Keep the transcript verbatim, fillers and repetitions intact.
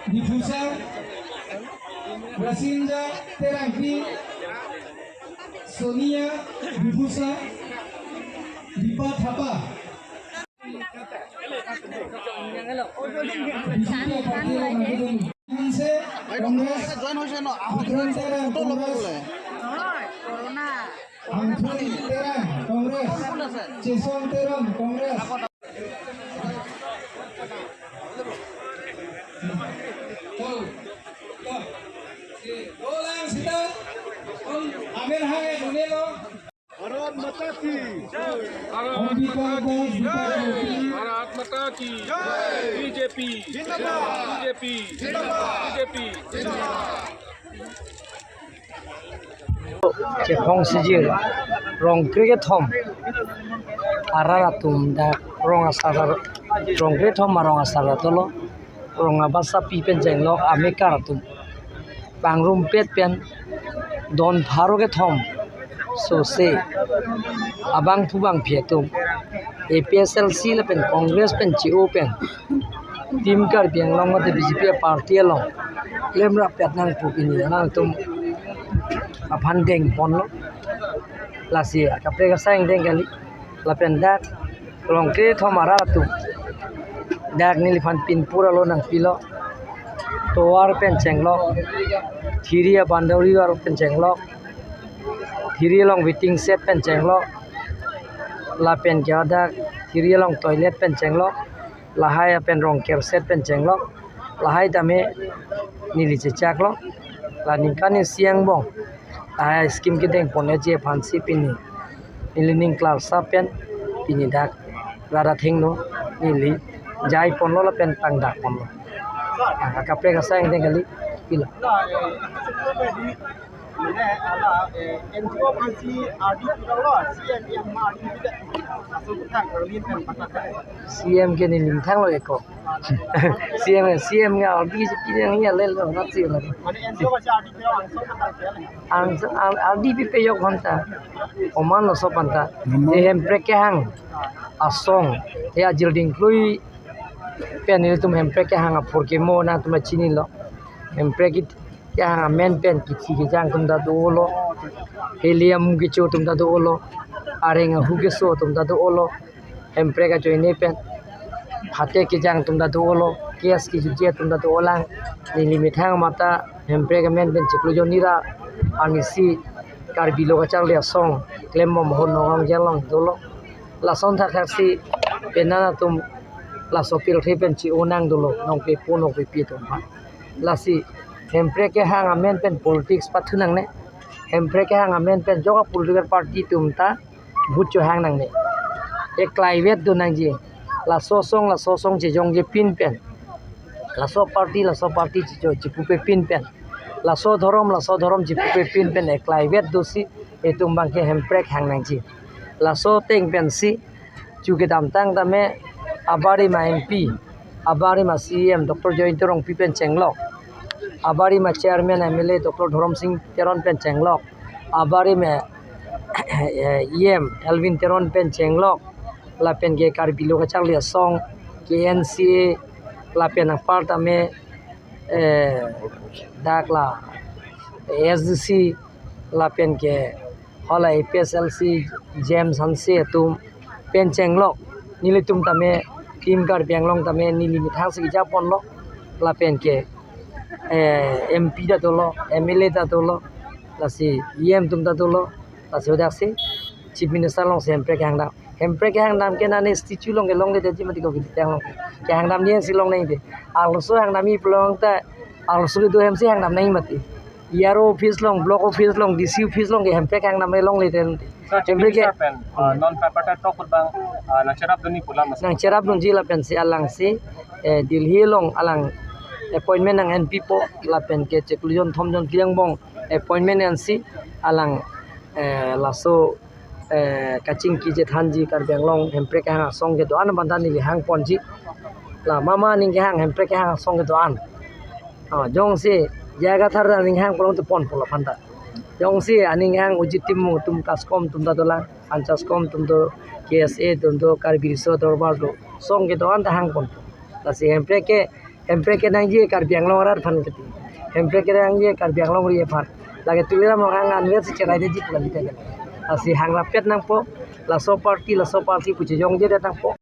Diphusa, Rasinja Terangpi, Sonia Diphusa, Dipa Thapa, Hanse, Congress, Vikram Terang, Congress, Angthun Terang, Congress, Chesong Terang, Congress. Dolang sita, amen hang e dunelo. Bharat माता की जय। अंबिका दास दीपा ज्योति। भारत माता की जय। बीजेपी जिंदाबाद। बीजेपी जिंदाबाद। बीजेपी जिंदाबाद। Chephong sijir rong krekethom arat atum dak rong asar, rong krekethom arong asar dolo. Rong abasapi pen chenglok amekar atum pangrumpet pen don pharo kethom sose abangphu bangphi atum A P H L C lapen Congress pen che-o pen Team Karbi Anglong mate B J P party along lemrap pet nangpo pini alangtum aphan dengponlo. Lasi kaprek asai angdeng kali. Lapen dak rong krekethom arat atum dak neliphan pinpur alo nangpilo. Tovar pen chenglok, thiri abandari war pen chenglok, thiri along waiting shed pen chenglok, lapen ke dak thiri along toilet pen chenglok, lahai apen rong kerset pen chenglok, lahai tame neli chechaklo. La ningkan isi angbong lahai scheme kedengpon eji aphansi pini neli ning klarsa pen pini dak rat athengno neli jaiponlo lapen tangdakponlo. Ah, kaprek asai angdeng kali pilo. Mane ala, eh, N G O aphansi ardi pilo, C M, M ardi pilo. Laso kethang ardi pen patak. C M ke neli ningthanglo eko. C M, C M ke ardi si pini yang ya lelo nasi lagi. Mane N G O aphansi ardi pilo, langsung patak ya. Ang, ang ardi pipe yok honta. Oman lo so panta. Oman. Te hemprek kehang asong. Te ajil dingklui pen ilitum hemprek kehang apor kemo nangtum chinilo. Hemprek kehang amen pen kithi kejang atum ta dolo. Helium kecho atum ta dolo. Areng ahu keso atum ta dolo. Hemprek ajoine pen phate kejang atum ta dolo. Gas kejutje atum ta dolang. Neli methang mata hemprek amen pen chiklo jon nira arnisi Karbi lo kacharli asong klembom ahut nonglong jalong dolo. Lason thakthak si penan atum laso pirthe pen che-o nang dolo, nongpepo nongpepi atum aphan. Lasi hemprek kehang amen pen politics pathu nangne. Hemprek kehang amen pen jok a political party atum ta vote chohang nangne. Eklaivet do nangji. Laso asong laso asong chejongje pin pen, laso party laso party chejo chepupe pin pen, laso dhorom laso dhorom chepupe pin pen eklaivet dosi itum abangke hemprek hang nangji. Laso ateng pensi chu kedamtang tame abarim a M P, abarim a C E M Doctor Jayanta Rongpi pen chenglok, abarim a chairman M L A Doctor Dhorom Sing Teron pen chenglok, abarim a, eh, E M Elwin Teron pen chenglok, lapen ke Karbi lo kacharli asong, K N C A, lapen apar tame, eh, dak la S D C, lapen ke hala A P H L C James Hanse atum pen chenglok, nelitum tame Team Karbi Anglong tame neli methang si kejaponlo, lapen ke, eh, M P ta dolo, M L A ta dolo, lasi E M atum ta dolo, lasi hadak si Chief Minister alongsi hemprek kehangdam. Hemprek kehangdam ke nane statue along kelongledetji mati ko kiti along. Kehangdam ni si longnangde. Arloso hangdamji pulo tangte arloso kedo ahem si hangdam nangji mati. E R O office along, block office along, D C office along ke hemprek kehangdam longledet. So, Chief Hemprek ke Minister pen, uh, non tripartite talk abang, uh, nangcherapdunji pu alam mas. Nangcherapdunji lapensi alangsi, eh, Delhi along alang appointment nang-enpipo lapen ke chiklo jon thom jon kejang angbong appointment ensi alang, eh, laso, eh, kachingki chethanji Karbi Anglong hemprek kehang asong kedo-an abang ta neli hangponji. La mama aning kehang hemprek kehang asong kedo-an. Ah, jongsi jaga thar aning hang pulo tangte ponpo laphanta. Jongsi aning hang Uji Timung atum KASCOM atum ta dolang, Panchayat SCOM atum do, K S A atum do, Karbi Riso Dorbar do, asong kedo-an ta hangponpo. Lasi hemprek ke Hemprek kenangji Karbi Anglong arat aphan keti. Hemprek kenangji Karbi Anglong ri aphan. Lake Tuliram Ronghang anvet si cherai deji pula kita kan. Lasi hangrap pet nangpo, laso party, laso party pu chejongje det nangpo.